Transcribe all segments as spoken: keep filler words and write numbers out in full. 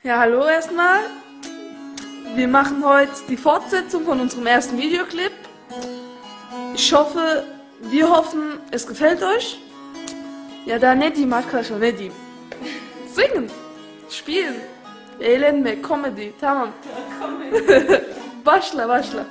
Ja, hallo erstmal. Wir machen heute die Fortsetzung von unserem ersten Videoclip. Ich hoffe, wir hoffen, es gefällt euch. Ya da ne diyeyim arkadaşlar, ne diyeyim? Singen, spielen, eğlenme, Comedy, tamam. Başla, başla.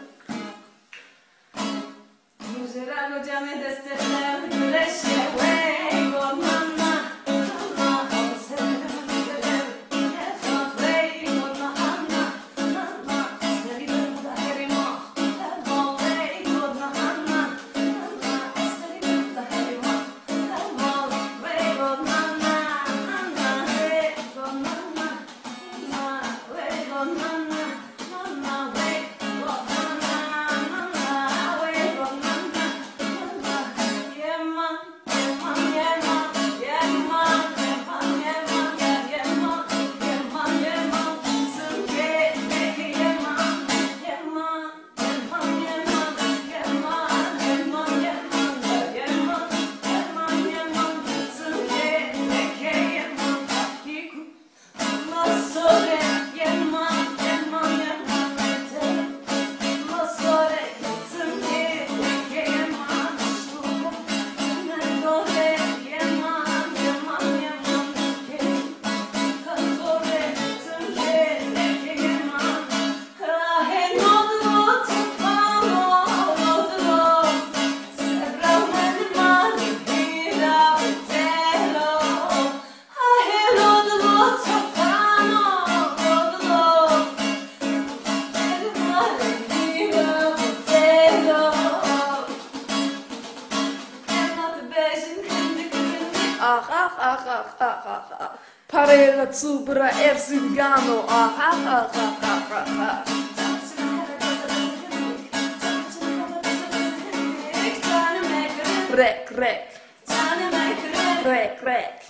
Ah, ah, ah, ah, ah, ah, ah. Parayla zu bira Erzingan o. Ah, ah, ah, ah, ah, ah, ah. Rek, rek. Rek, rek.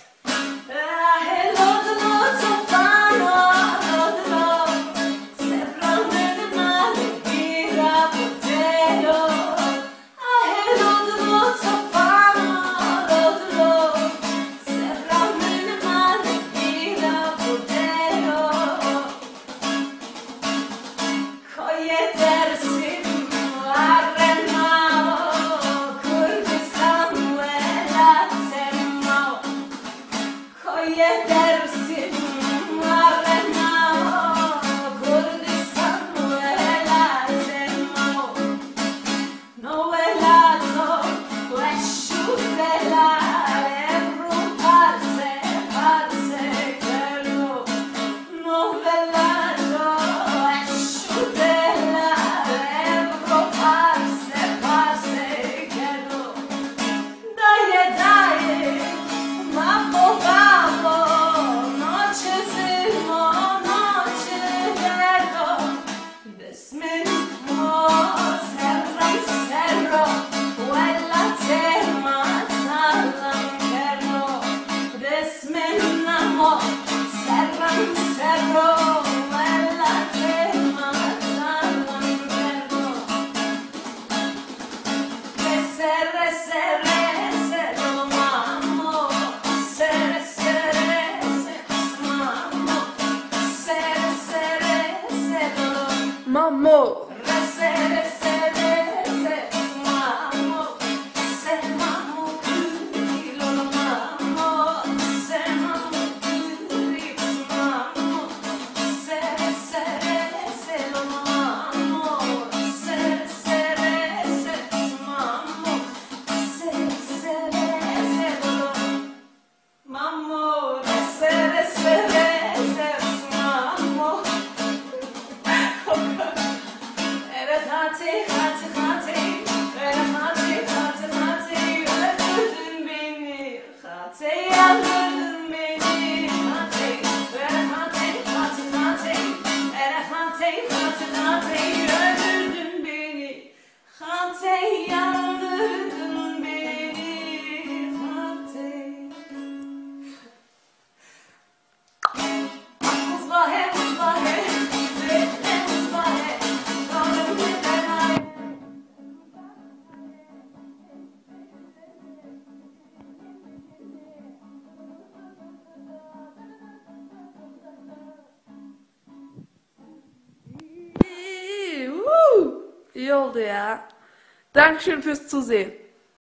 İyi oldu ya. Dankeschön fürs Zusehen.